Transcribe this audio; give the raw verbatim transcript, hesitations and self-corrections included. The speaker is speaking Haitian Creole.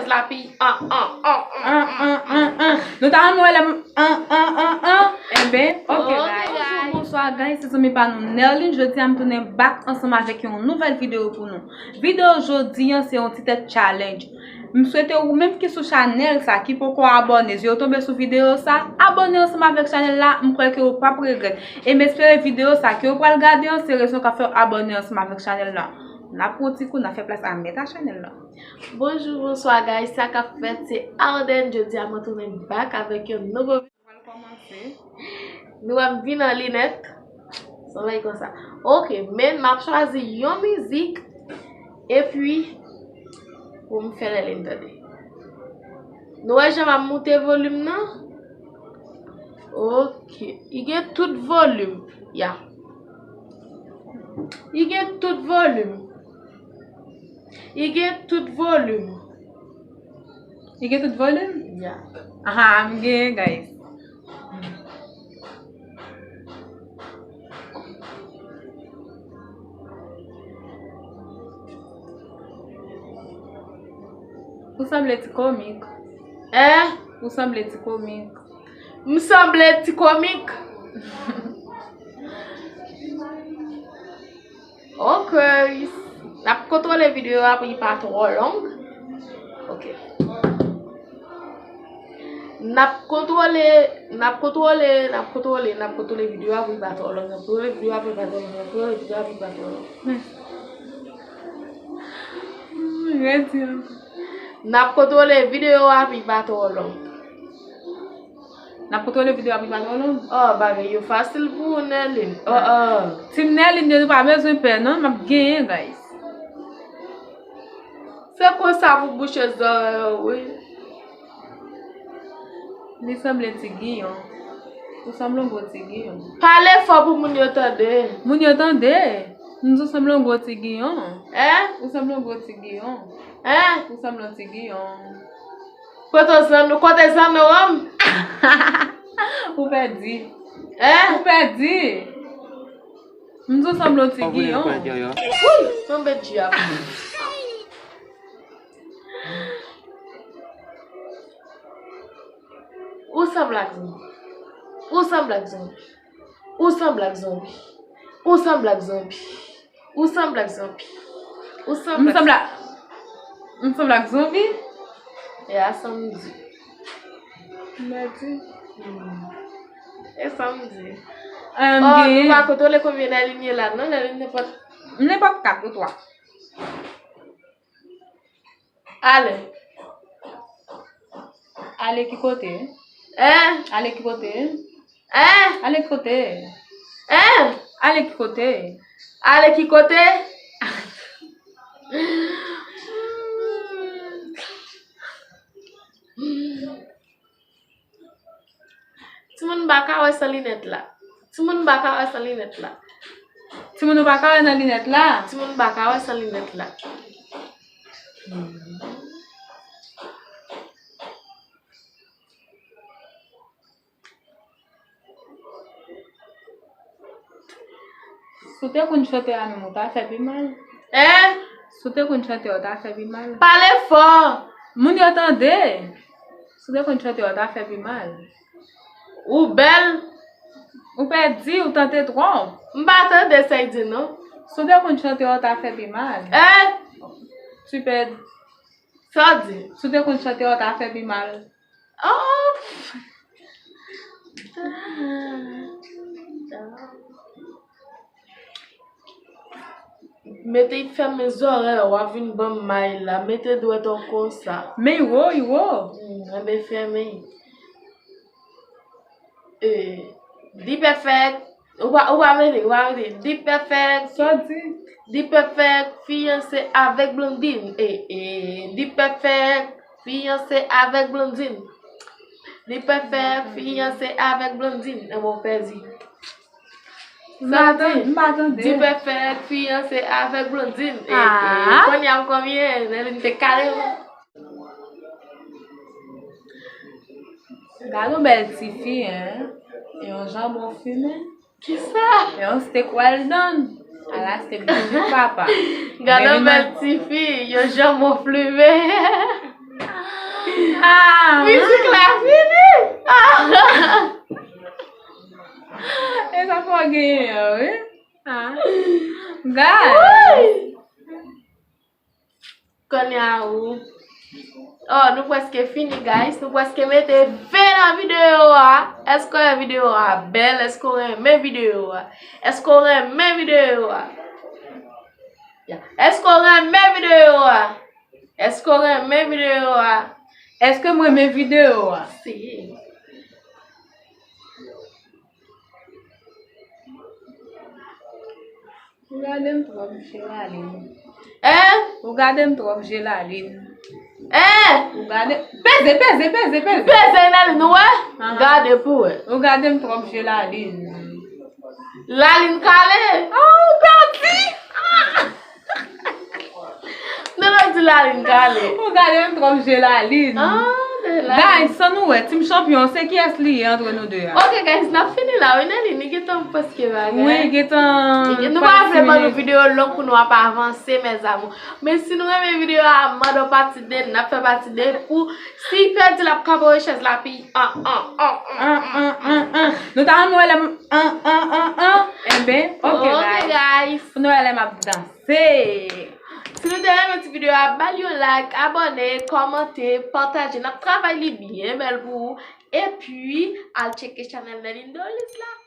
Lapi, an, an, an, an. An, an, an, an. Nou ta renmen wè lè m an, an, an, an. Enben, ok, guys. Bonjou, bonswa, guys. Se zanmi pa nou, Nerline. Jodi a, m tounen back ansanm avèk yon nouvèl videyo pou nou. Videyo jodi an, se yon ti tèt challenge. M swete ou menm ki sou chanèl sa, ki poko abòne, si w tonbe sou videyo sa, abòne ansanm avèk chanèl la, m kwè ke ou p ap regrèt. E m espere videyo sa ke ou pral gade an, se rezon k ap fè w abòne ansanm avèk chanèl la. N ap pran yon ti kou, n ap fè plas a mèt a chanèl la. Bonjou, bonswa, guys. Sa k ap fèt, se Arden. Jodi a, mwen tounen back avèk yon nouvo videyo. Pral kòmanse. Nou wè m vin an linèt. Sanble konsa. Ok, men m ap chwazi yon mizik. Epi, pou m fè Nerline tande. Nou wè jan m ap moute volim nan? Ok. Li gen tout volim. Ya. Li gen tout volim. Li gen tout volim. Li gen tout volim? Ya. Aha, m genyen, guys. Ou sanble ti komik. Eh? Ou sanble ti komik. M sanble ti komik. Ok. N ap kontwole videyo a pou li pa twò long. Ok. N ap kontwole, n ap kontwole, n ap kontwole, n ap kontwole videyo a pou li pa twò long. N ap kontwole videyo a pou li pa twò long. N ap kontwole videyo a pou li pa twò long. Hmm. Hmm, redi ankò. N ap kontwole videyo a pou li pa twò long. N ap kontwole videyo a pou li pa twò long. Oh, bagay yo fasil pou ou, Nerline. Oh, oh. Team Nerline de, nou pa bezwen pè, non. M ap genyen, guys. Se konsa pou bouche zòrèy ou, wi. Li sanble Ti Giyon. Ou sanble yon gwo Ti Giyon. Pale fò pou moun yo tande. Moun yo tande. M di w sanble yon gwo Ti Giyon. Hein? Ou sanble yon gwo Ti Giyon. Hein? Ou sanble yon Ti Giyon. Kote zanno, kote zanno an? Ou pèdi. Hein? Ou pèdi. M di w sanble yon Ti Giyon. Wouy, tonbe dyab. Ou sanble ak zonbi. Ou sanble ak zonbi. Ou sanble ak zonbi. Ou sanble ak zonbi. Ou sanble ak zonbi. Ou sanble ak zonbi. M sanble ak, m sanble ak zonbi? E a sa m di. M pa di. Hmm. E sa m di. Oh, nou pa kontwole konbyen Nerline ye la, non, Nerline nenpòt. Nenpòt kat ou twa. Ale. Ale ki kote? Hein? Ale ki kote? Hein? Ale ki kote? Hein? Ale ki kote? Ale ki kote? Timoun m pa ka wè san linèt la. Timoun m pa ka wè san linèt la. Timoun ou pa ka wè nan linèt la. Timoun m pa ka wè san linèt la. Si w te konn chante a menm, ou ta fè pi mal. Hein? Si w te konn chante a, ou ta fè pi mal. Pale fò! Moun yo tande! Si w te konn chante a, ou ta fè pi mal. Ou bèl. Ou pèdi, ou tante twòp. M pa tande sa y di non. Si w te konn chante a, ou ta fè pi mal. Hein? Tu perds. Sa w di? Si w te konn chante a, ou ta fè pi mal. Oh! Mete fèmen zòrèy w, w ap vin ban m may la. Mete dwèt w konsa. Men wo, wo. Hmm, enben fèmen. Eh, Dipèfèk. Ou pa, ou pa mete, ou pa mete. Dipèfèk. Sa w di? Dipèfèk fiyanse avèk Blondine. Eh, eh, Dipèfèk fiyanse avèk Blondine. Dipèfèk fiyanse avèk Blondine. Enben w pèdi. Sa w di? M pa tande. Dipèfèk fiyanse avèk Blondine. Eh, eh, kounye a m konbyen? Nerline te kale mwen. Gade yon bèl tifi, hein? Yon janbon fimen. Kisa? Yon steak well done. Ala steak de papa. Gade yon bèl tifi, yon janbon fimen. Ah, mizik la fini. Ah. E sa fò genyen an, wi. Ah. Guys. Woy. Kounye a ou. Oh, nou prèske fini, guys. Nou prèske mete fen nan videyo a. Èske w wè videyo a bèl? Èske w renmen videyo a? Èske w renmen videyo a? Èske w renmen videyo a? Èske w renmen videyo a? Èske m renmen videyo a? Si. Ou gade m twòp je Lalin. Hein? Ou gade m twòp je Lalin. Hein? Ou gade. Peze, peze, peze, peze. Peze Lalin, ou wè? Aha. Gade pou wè. Ou gade m twòp je Lalin. Lalin kale. Oh, ou pèdi. Ah! Non, non, di Lalin kale. Ou gade m twòp je Lalin. Ah, de Lalin. Guys, san nou wè, Team Champion, se kiyès li ye antre nou de a? Ok, guys, n ap fini la, wi, Nelly, nou gentan prèske bagay. Wi, gentan. Nou pa vle ban nou videyo long pou nou ap avanse, mes amours. Men si nou renmen videyo a, mande yon pati de, n ap fè pati de pou si pèdi l ap kabore chèz la, pi an, an, an, an, an, an, an. Nou ta renmen wè lè m an, an, an, an. Enben, ok, guys. Pou nou wè lè m ap danse. Se. Si nou te renmen ti videyo a, ba l yon like, abòne, kòmante, pataje. N ap travay li byen bèl pou ou. Epi, al tcheke chanèl Nelly Dolis la.